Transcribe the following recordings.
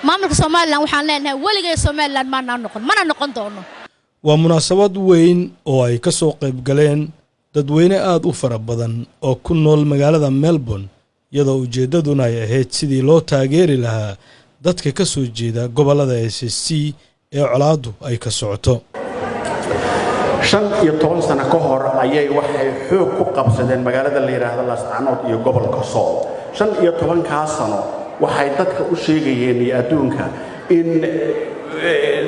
Maamulka Somaliland waxaan leenahay, weligay Somaliland maanaa noqon, mana noqon doono. Waa munaasabad weyn oo ay ka soo qayb galeen dadweyne aad u fara badan oo ku nool magaalada Melbourne, iyadoo ujeeddaduna ay ahayd sidii loo taageeri lahaa dadka ka soo jeeda gobollada SSC ee colaaddu ay ka socoto. 15 sano ka hor ayay waxay xoog ku qabsadeen magaalada la yidhaahdo Laascanood iyo gobolka Sool. 15-kaa sano waxay dadka u sheegayeen iyo adduunka in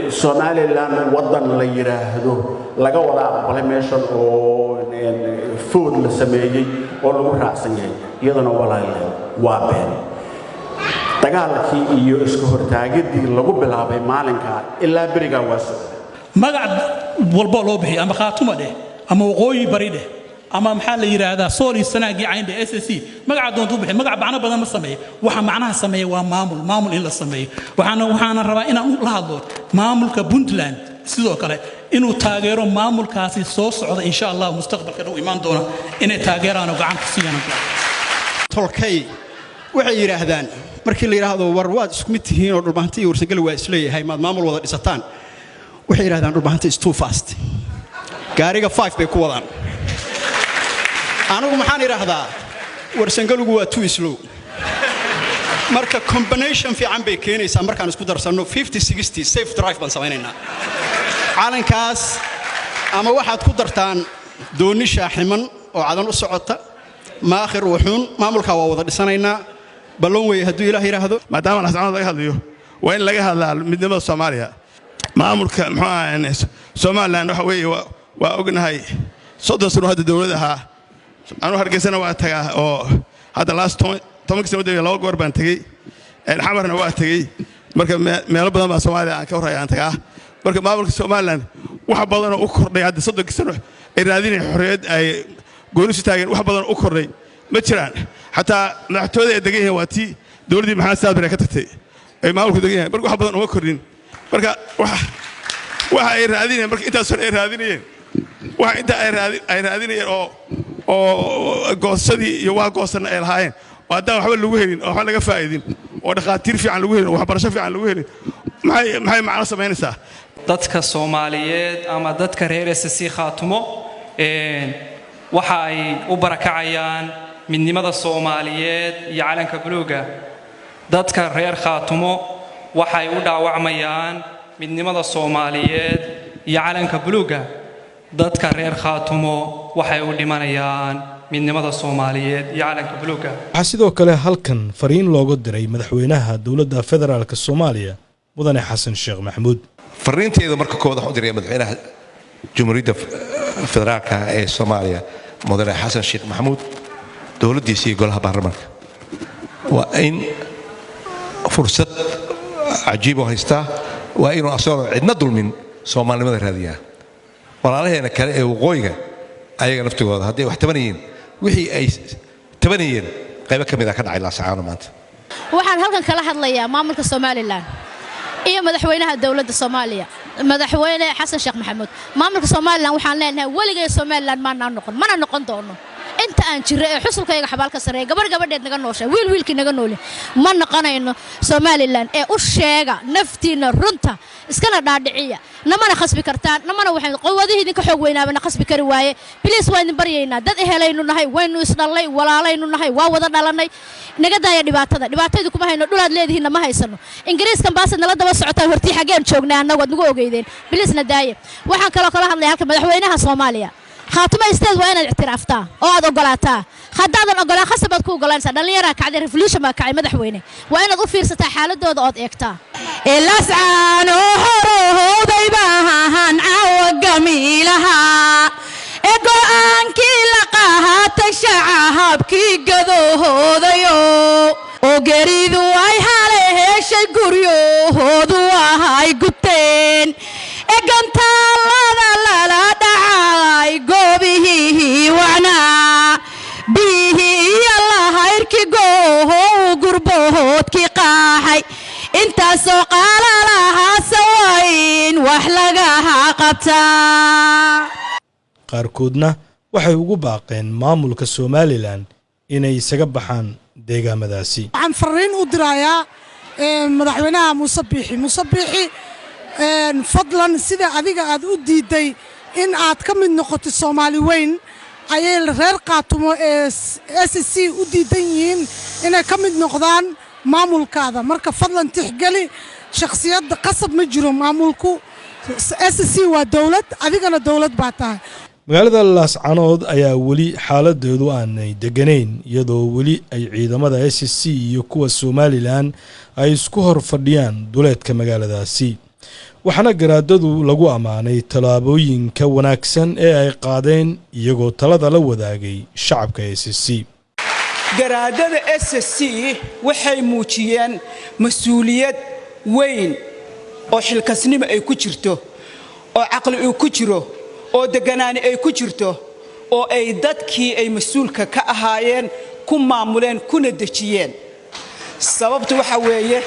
Somaliland waddan la yidhaahdo laga wada aqbalay meeshan oo food la sameeyey oo lagu raacsan yahay. Iyaduna, walaalayaal, waa been. Dagaalkii iyo iska hortaagiddii lagu bilaabay maalinka ilaa berigaa waa socda. Magac walboo loo bixiyo, ama Khaatuma dheh, ama Waqooyi Bari dheh, ama maxaa la yidhaahdaa, Sool iyo Sanaagii Cayn dheh, SSC magaca doontu bixi, magac macno badan ma sameeyo. Waxa macnaha sameeya waa maamul, maamul in la sameeyo. Waxaana rabaa inaan la hadlo maamulka Puntland sidoo kale, inuu taageero maamulkaasi soo socda, insha Allah, mustaqbalka dhow imaan doona, inay taageeraan oo gacanta siiyaan. Tolkay waxay yidhaahdaan, markii la yidhaahdo war waad isku mid tihiin oo Dhulbahanta iyo Warsangeli waa isleeyahay, maad maamul wada dhisataan? Waxay yidhahdaan, "Dhulbahanta is too fast, gaariga five bay ku wadaan." Anigu maxaan idhaahdaa? Warsangeligu waa too slow. Marka combination fiican bay keenaysaa markaan isku darsanno 50 60, safe drive baan samaynaynaa. Calankaas ama waxaad ku dartaan doonni shaaximan oo Cadan u socota, Maakhir wuxuun maamulkaa waa wada dhisanaynaa, ballan weeye hadduu Ilaah yidhaahdo. Maadaama Laascanood laga hadlayo, waa in laga hadlaa midnimada Soomaaliya. Maamulka, muxuu ahaa, Somaliland waxa weeye waa ognahay 30 sano hadda dowlad ahaa. Anuu Hargeysana waa tagaa oo hadda last 10-kii sano dambe laba goor baan tegey, Xamarna waa tegey. Marka meelo badan baa Soomaaliya aan ka horraya aan tagaa. Marka maamulka Somaliland wax badanoo u kordhay hadda 30-kii sano ay raadinayeen xorriyad, ay gooni isu taageen, wax badanoo u kordhay ma jiraan. Xataa madaxtooyada ay degan yihiin waa tii dowladdii Maxamed Siyaad Barre ka tagtay ay maamulku degan yahay. Marka wax badan uma kordhin. Marka waxa ay raadinayeen, marka intaas hore ay raadinayeen, waxa inta ay raadinayeen oo goosadii iyo waa goosanna ay lahaayeen, oo haddaan waxba lagu helin oo waxba laga faa'idin oo dhakhaatiir fiican lagu helin oo waxbarasho fiican lagu helin, maxay macno samaynaysaa? Dadka Soomaaliyeed ama dadka reer SSC Khaatumo waxa ay u barakacayaan midnimada Soomaaliyeed iyo calanka buluuga. Dadka reer Khaatumo waxay u dhaawacmayaan midnimada Soomaaliyeed iyo calanka buluuga. Dadka reer Khaatumo waxay u dhimanayaan midnimada Soomaaliyeed iyo calanka buluuga. Waxaa sidoo kale halkan fariin looga diray madaxweynaha dowladda federaalka Soomaaliya, Mudane Xasan Sheekh Maxamuud. Fariinteeda marka koowaad waxaan u diraya madaxweynaha Jamhuuriyadda Federaalka ee Soomaaliya, Mudane Xasan Sheekh Maxamuud, dowladdiisa iyo golaha baarlamaanka. Waa in fursad cajiib oo haystaa, waa inuu asagoo cidna dulmin soomaalinimada raadiyaa. Walaalaheena kale ee waqooyiga, ayaga naftigooda hadday wax tabanayeen, wixii ay tabanayeen qaybo ka mid a ka dhacay Laasacaano maanta. Waxaan halkan kala hadlayaa maamulka Somaliland iyo madaxweynaha dowladda Soomaaliya, Madaxweyne Xasan Sheekh Maxamuud. Maamulka Somaliland waxaan leenahay, weligay Somaliland maanaa noqon, mana noqon doono inta aan jiro ee xusulkayga xabaalka sarreeya, gabarh gabadheed naga nooshay, wiil wiilkii naga noole, ma noqonayno Somaliland. Ee u sheega naftiinna runta, iskana dhaadhiciya. Namana khasbi kartaan, namana waxay quwadihii idinka xoog weynaaba na khasbi kari waaye. Please, waa idin baryaynaa. Dad ehelaynu nahay, waynu isdhallay, walaalaynu nahay, waa wada dhalannay. Naga daaya dhibaatada. Dhibaataydu kuma hayno, dhulaad leedihiinna ma haysano. Ingiriiskan baasid nala daba socotaan, hortii xaggeen joognay annagu aad nagu ogeydeen? Please, na daaye. Waxaan kaloo kala hadlaya halka madaxweynaha Soomaaliya. Khaatuma State waa inaad ictiraaftaa oo aad ogolaataa. Haddaadan ogolaan, khasab baad ku ogolaanaysaa. Dhallinyaraa kacday, revolution baa kacay. Madaxweyne, waa inaad u fiirsataa xaaladooda ood eegtaa. Lascaano horooday baahan caawa gamiilaha ee go'aankii la qaatay, shacahabkii gadoohoodayo oo geridu ay hale heshay, guryahoodu ahay gubteen ee gantaalada lala dhacay, goobihii wacnaa, biyihii iyo lahayrkii gooho uu gurbahoodkii qaaxay, intaasoo qaalalahaase waa in wax lagaha qabtaa. Qaarkoodna waxay ugu baaqeen maamulka Somaliland inay isaga baxaan deegaamadaasi. Waxaan fariin u dirayaa Madaxweynaha Muuse Biixi, Muuse Biixi, fadlan, sida adiga aad u diidday in aad ka mid noqotid Soomaali weyn, ayay reer Qaatumo ee SSC u diidan yihiin inay ka mid noqdaan maamulkaada. Marka fadlan tixgeli shakhsiyadda, qasab ma jiro. Maamulku SSC waa dowlad, adigana dowlad baa tahay. Magaalada Laascanood ayaa weli xaaladeedu aanay degganayn, iyadoo weli ay ciidamada SSC iyo kuwa Somaliland ay isku hor fadhiyaan duleedka magaaladaasi. Waxaana garaadadu lagu ammaanay tallaabooyinka wanaagsan ee ay qaadeen, iyagoo talada la wadaagay shacabka SSC. Garaadada SSC waxay muujiyeen mas-uuliyad weyn oo xilkasnimo ay ku jirto, oo caqli uu ku jiro, oo degganaani ay ku jirto, oo ay dadkii ay mas-uulka ka ahaayeen ku maamuleen kuna dejiyeen. Sababtu waxa weeye,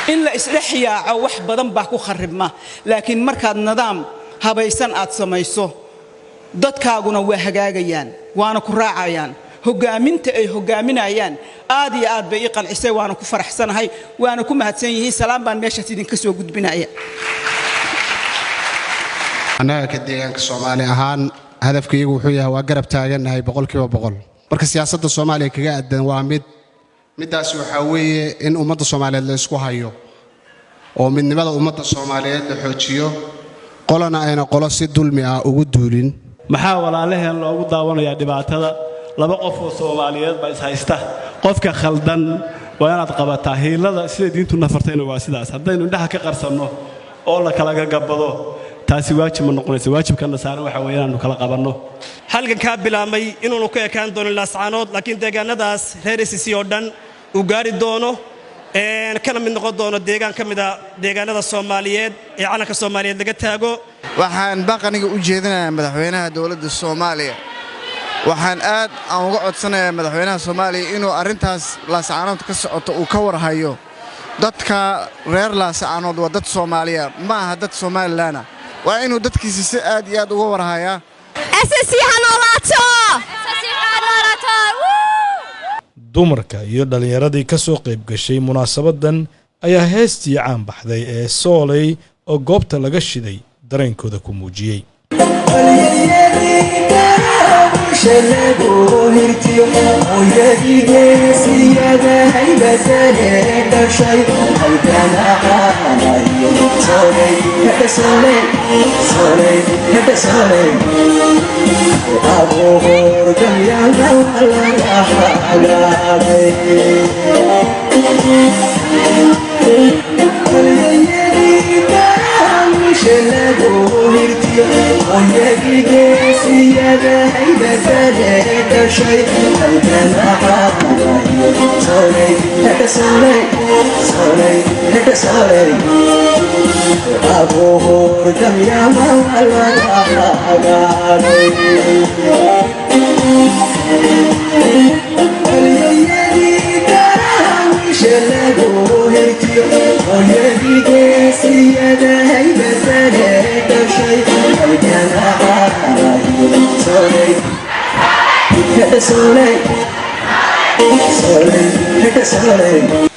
in la isdhex yaaco wax badan baa ku kharribma, laakiin markaad nidaam habaysan aad samayso, dadkaaguna waa hagaagayaan, waana ku raacayaan. Hoggaaminta ay hoggaaminayaan aad iyo aad bay ii qancisay, waana ku faraxsanahay, waana ku mahadsan yihiin. Salaam baan meeshaas idinka soo gudbinaya. Annaga ka deegaanka Soomaali ahaan, hadafkaiyagu wuxuu yahay waa garab taagannahay 100%. Marka siyaasadda Soomaaliya kaga aadan waa mid, middaasi waxaa weeye in ummadda Soomaaliyeed la isku hayo oo midnimada ummadda Soomaaliyeed la xoojiyo, qolona ayna qolo si dulmi ah ugu duulin. Maxaa walaalaheen loogu daawanayaa dhibaatada? Laba qof oo Soomaaliyeed baa ishaysta. Qofka khaldan waa inaad qabataa. Hiilada sida diintu nafartayna waa sidaas. Haddaynu indhaha ka qarsanno oo la kala gagabado, taasi waajib ma noqonaysa. Waajibkana saaran waxa weeye inaannu kala qabanno. Halgankaa bilaabmay inuunu ku ekaan doonin Laascaanood, laakiin deegaanadaas reer SSC oo dhan uu gaari doono, kana mid noqon doono deegaan ka mida deegaanada Soomaaliyeed ee calanka Soomaaliyeed laga taago. Waxaan baaqaniga u jeedinayaa madaxweynaha dowladda Soomaaliya. Waxaan aad aan uga codsanayaa madaxweynaha Soomaaliya inuu arrintaas Laascaanood ka socoto uu ka warhayo. Dadka reer Laascaanood waa dad Soomaaliya, ma aha dad Somaliland ah. Waa inuu dadkiisa si aad iyo aad uga warhayaa. SSC ha noolaato! Dumarka iyo dhallinyaradii ka soo qayb gashay munaasabaddan ayaa heestii caan baxday ee Sooley oo goobta laga shiday dareenkooda ku muujiyey.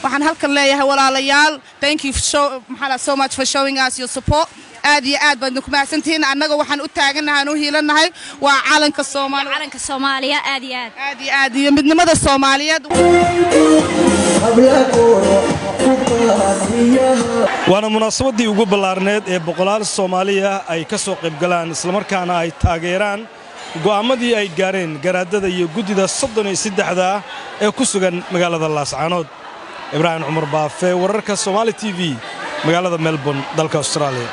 Waxaan halkan leeyahay, walaalayaal, thank you so, maxaa so much for showing us your support. Aad iyo aad baad idinku mahadsantihiin. Annaga waxaan u taagannahay aan u hiilanahay waa calanka Soomaaliya, calanka Soomaaliya, aad iyo aad. Aad iyo aad, iyo midnimada Soomaaliyeed. Waana munaasabaddii ugu ballaarneed ee boqolaal Soomaaliya ay ka soo qaybgalaan, islamarkaana ay taageeraan go'aammadii ay gaareen garaadada iyo guddida 33-da ee ku sugan magaalada Laascaanood. Ibraahim Cumar Baafe, wararka Somaali TV, magaalada Melbourne, dalka Austraaliya.